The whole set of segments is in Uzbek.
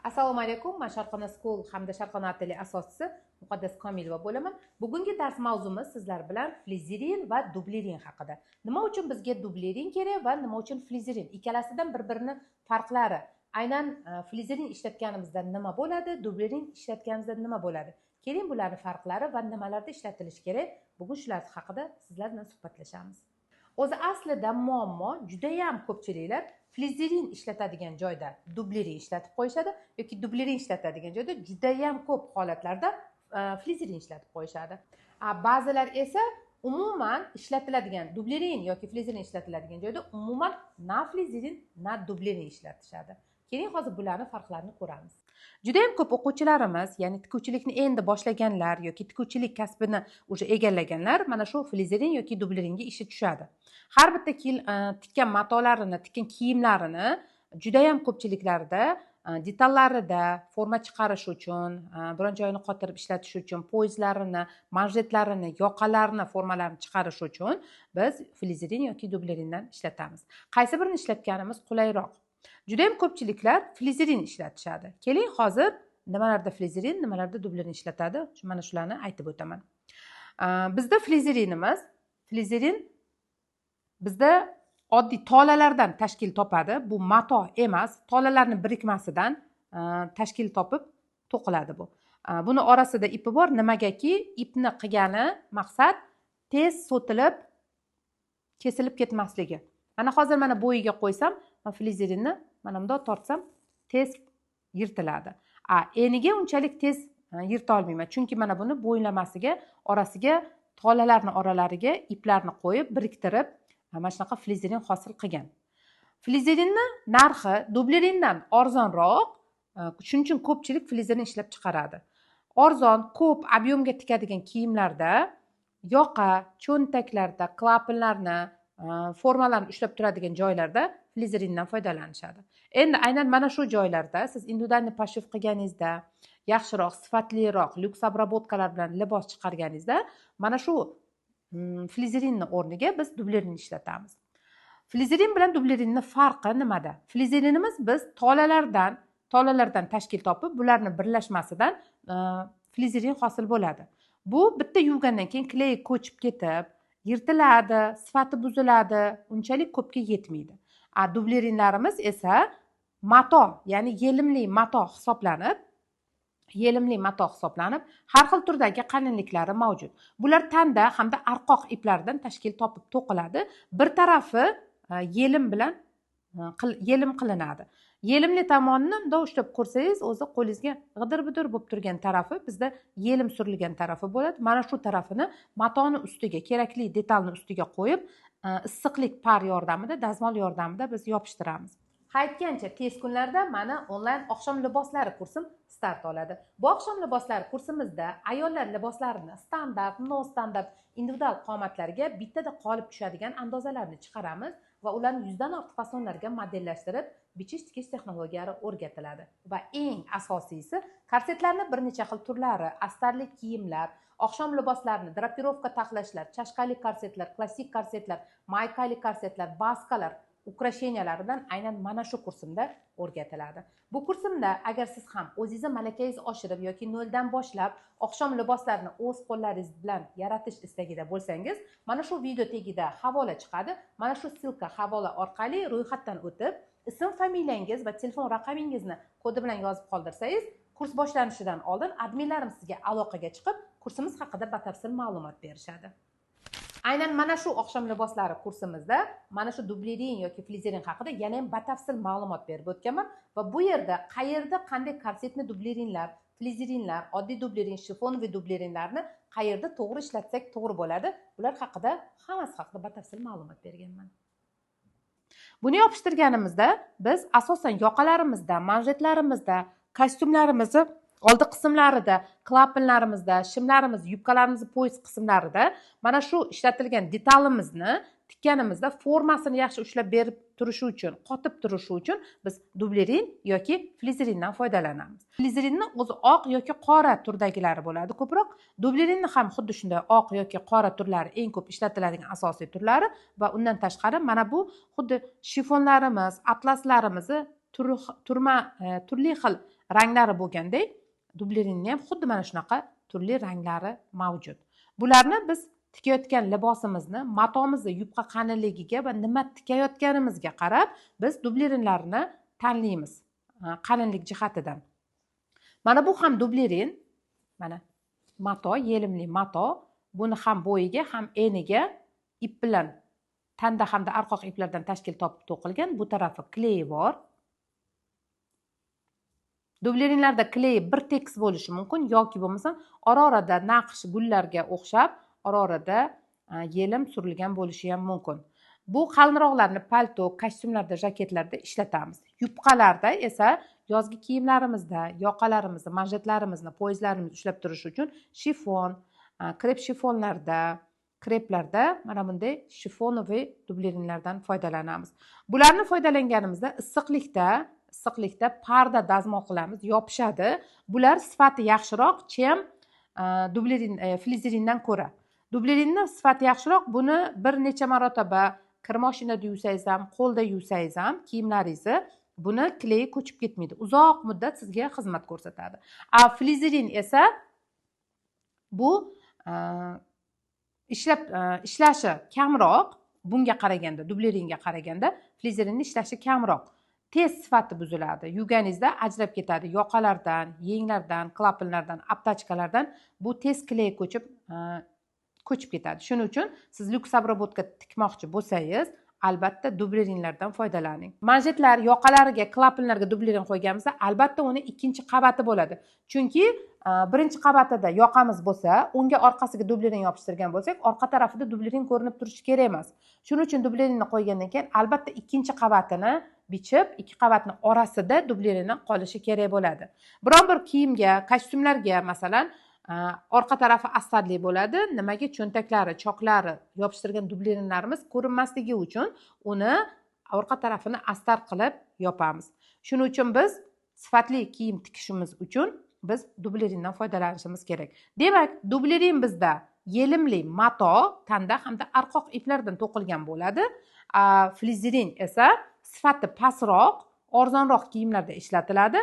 Assalomu alaykum. Man Sharqona School hamda Sharqona Atelier asoschisi Muqaddas Komilova bo'laman. Bugungi dars mavzumiz sizlar bilan flizerin va dublerin haqida. Nima uchun bizga dublerin kerak va nima uchun flizerin? Ikkalasidan bir-birini farqlari. Aynan flizerin ishlatganimizda nima bo'ladi, dublerin ishlatganimizda nima bo'ladi? Keling, bularning farqlari va nimalarda ishlatilishi kerak? Bugun shular haqida sizlar bilan suhbatlashamiz. O'zi aslida muammo judayam ko'pchiliklar flizerin ishlatadigan joyda dublerin ishlatib qo'yishadi yoki dublerin ishlatadigan joyda judayam ko'p holatlarda flizerin ishlatib qo'yishadi. Ba'zilar esa umuman ishlatiladigan dublerin yoki flizerin ishlatiladigan joyda umuman na flizerin, na dublerin ishlatishadi. Keling, hozir bularni farqlarini ko'ramiz. Juda ham ko'p o'quvchilarimiz, ya'ni tikuvchilikni endi boshlaganlar yoki tikuvchilik kasbini уже egallaganlar mana shu flizerin yoki dubleringa ishi tushadi. Har bitta tikkan matolarini, tikkan kiyimlarini juda ham ko'pchiliklarda detallarida forma chiqarish uchun, biron joyini qotirib ishlatish uchun, poyezdlarini, manjetlarini, yoqalarini, formalarini chiqarish uchun biz flizerin yoki dublerindan ishlatamiz. Qaysi birini ishlatganimiz qulayroq? Juda ham ko'pchiliklar flizerin ishlatishadi. Keling, hozir nimalarda flizerin, nimalarda dublerin ishlatadi, mana shularni aytib o'taman. Bizda flizerinimiz, flizerin bizda oddiy tolalardan tashkil topadi. Bu mato emas, tolalarni birikmasidan tashkil topib to'qiladi bu. Buni orasida ipi bor. Nimagaki ipni qilgani maqsad tez so'tilib, kesilib ketmasligi. Mana hozir mana bo'yiga qo'ysam, man flizerinni mana bundoq tortsam tez yirtiladi. Eniga unchalik tez yirta olmayman, chunki mana buni bo'ylamasiga, orasiga, tolalarni oralariga iplarni qo'yib, biriktirib, mana shunaqa flizerin hosil qilgan. Flizerinni narxi dublerindan arzonroq, shuning uchun ko'pchilik flizerin ishlab chiqaradi. Arzon, ko'p объем ga tikadigan kiyimlarda yoqa, cho'ntaklarda, klapanlarni, formalarni ushlab turadigan joylarda flizerindan foydalanishadi. Endi aynan mana shu joylarda siz индивидуальный пошив qilganingizda, yaxshiroq, sifatliroq, lyuks обработка lar bilan libos chiqarganingizda mana shu flizerinni o'rniga biz dublerin ishlatamiz. Flizerin bilan dublerinni farqi nimada? Flizerinimiz biz tolalardan tashkil topib, bularni birlashmasidan flizerin hosil bo'ladi. Bu bitta yuvgandan keyin клей ko'chib ketib, yirtiladi, sifati buziladi, unchalik ko'pga yetmaydi. Dublerinlarimiz esa mato, ya'ni yelimli mato hisoblanib, har xil turdagi qalinliklari mavjud. Bular tanda hamda arqoq iplaridan tashkil topib to'qiladi. Bir tarafi yelim bilan yelim qilinadi. Yelimli tomonini bundoq ushlab ko'rsangiz, o'zi qo'lingizga g'idir budir bo'lib turgan tarafi bizda yelim surilgan tarafi bo'ladi. Mana shu tarafini matoni ustiga, kerakli detalni ustiga qo'yib, issiqlik пар yordamida, dazmol yordamida biz yopishtiramiz. Aytgancha, tez kunlarda mana onlayn oqshom liboslari kursim start oladi. Bu oqshom liboslari kursimizda ayollar liboslarini standart, nostandart, individual qomatlarga bittada qolib tushadigan andozalarni chiqaramiz va ularni 100dan ortiq fasonlarga modellashtirib bichish, tikish texnologiyalari o'rgatiladi. Va eng asosiysi, korsetlarni bir necha xil turlari, astarli kiyimlar, oqshom liboslarini драпировка taxlashlar, chashkali korsetlar, klassik korsetlar, maykali korsetlar, baskalar, украшения lar bilan aynan mana shu kursimda o'rgatiladi. Bu kursimda agar siz ham o'zingizni malakangizni oshirib yoki noldan boshlab oqshom liboslarini o'z qo'llaringiz bilan yaratish istagida bo'lsangiz, mana shu video tagida havola chiqadi. Mana shu ссылка, havola orqali ro'yxatdan o'tib, ism, familiyangiz va telefon raqamingizni kodi bilan yozib qoldirsangiz, kurs boshlanishidan oldin adminlarim sizga aloqaga chiqib, kursimiz haqida batafsil ma'lumot berishadi. Aynan mana shu oqshom liboslari kursimizda mana shu dublerin yoki flizerin haqida yana ham batafsil ma'lumot berib o'tganman va bu yerda qayerda qanday korsetni dublerinlar, flizerinlar, oddiy dublerin, шифоновый dublerinlarni qayerda to'g'ri ishlatsak to'g'ri bo'ladi, bular haqida, hammasi haqida batafsil ma'lumot berganman. Buni yopishtirganimizda biz asosan yoqalarimizda, manjetlarimizda, kostyumlarimizni oldi qismlarida, klapanlarimizda, shimlarimiz, yubkalarimizni пояс qismlarida mana shu ishlatilgan detalimizni tikkanimizda formasini yaxshi ushlab berib turishi uchun, qotib turishi uchun biz dublerin yoki flizerindan foydalanamiz. Flizerinni o'zi oq yoki qora turdagilari bo'ladi ko'proq. Dublerinni ham xuddi shunday oq yoki qora turlari eng ko'p ishlatiladigan asosiy turlari va undan tashqari mana bu xuddi shifonlarimiz, atlaslarimizni turli xil ranglari bo'lgandek, dublerinni ham xuddi mana shunaqa turli ranglari mavjud. Bularni biz tikayotgan libosimizni, matomizni yupqa qalinligiga va nima tikayotganimizga qarab biz dublerinlarni tanlaymiz qalinlik jihatidan. Mana bu ham dublerin, mana mato, yelimli mato. Buni ham bo'yiga, ham eniga ip bilan tanda hamda arqoq iplardan tashkil topib to'qilgan. Bu tarafi kleyi bor. Dublerinlarda kleyi bir tekis bo'lishi mumkin yoki bo'lmasa ora-orada naqsh gullarga o'xshab ora-orada yelim surilgan bo'lishi ham mumkin. Bu qalinroqlarni palto, kostyumlarda, jaketlarda ishlatamiz. Yupqalarda esa yozgi kiyimlarimizda yoqalarimizni, manjetlarimizni, poyezdlarimizni ushlab turish uchun shifon, krep shifonlarda, kreplarda mana bunday shifonoviy dublerinlardan foydalanamiz. Bularni foydalanganimizda issiqlikda parda dazmol qilamiz, yopishadi. Bular sifati yaxshiroq, chem dublerin, flizerindan ko'ra. Dublerinni sifati yaxshiroq. Buni bir necha marotaba kir mashinada yuvsangiz ham, qo'lda yuvsangiz ham kiyimlaringizni, buni kleyi ko'chib ketmaydi. Uzoq muddat sizga xizmat ko'rsatadi. A flizerin esa bu ishlashi kamroq, bunga qaraganda, dubleringa qaraganda flizerinni ishlashi kamroq. Tez sifati buziladi. Yuvganingizda ajrab ketadi. Yoqalardan, yenglardan, klapanlardan, обтачка lardan bu tez kley ko'chib ketadi. Shuning uchun siz lyuks обработка tikmoqchi bo'lsangiz, albatta dublerinlardan foydalaning. Manjetlar yoqalariga, klapanlarga dublerin qo'yganimizda, albatta uni ikkinchi qabati bo'ladi. Chunki birinchi qabatida yoqamiz bo'lsa, unga orqasiga dublerin yopishtirgan bo'lsak, orqa tarafida dublerin ko'rinib turishi kerak emas. Shuning uchun dublerinni qo'ygandan keyin albatta ikkinchi qabatini bichib, ikki qabatni orasida dublerinni qolishi kerak bo'ladi. Biron bir kiyimga, kostyumlarga masalan, orqa tarafi astarli bo'ladi. Nimaga? Cho'ntaklari, choklari yopishtirgan dublerinlarimiz ko'rinmasligi uchun uni orqa tarafini astar qilib yopamiz. Shuning uchun biz sifatli kiyim tikishimiz uchun biz dublerindan foydalanishimiz kerak. Demak, dublerin bizda yelimli mato, tanda hamda arqoq iplardan to'qilgan bo'ladi. Flizerin esa sifati pastroq, arzonroq kiyimlarda ishlatiladi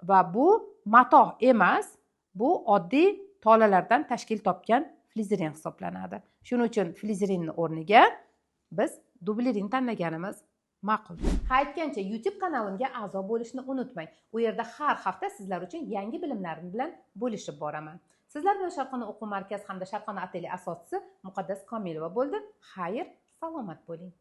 va bu mato emas, bu oddiy tolalardan tashkil topgan flizerin hisoblanadi. Shuning uchun flizerinni o'rniga biz dublerin tanlaganimiz ma'qul. Ha, aytgancha, YouTube kanalimga a'zo bo'lishni unutmang. U yerda har hafta sizlar uchun yangi bilimlarim bilan bo'lishib boraman. Sizlar bilan Sharqona o'quv markazi hamda Sharqona ateli asoschisi Muqaddas Komilova bo'ldi. Xayr, salomat bo'ling.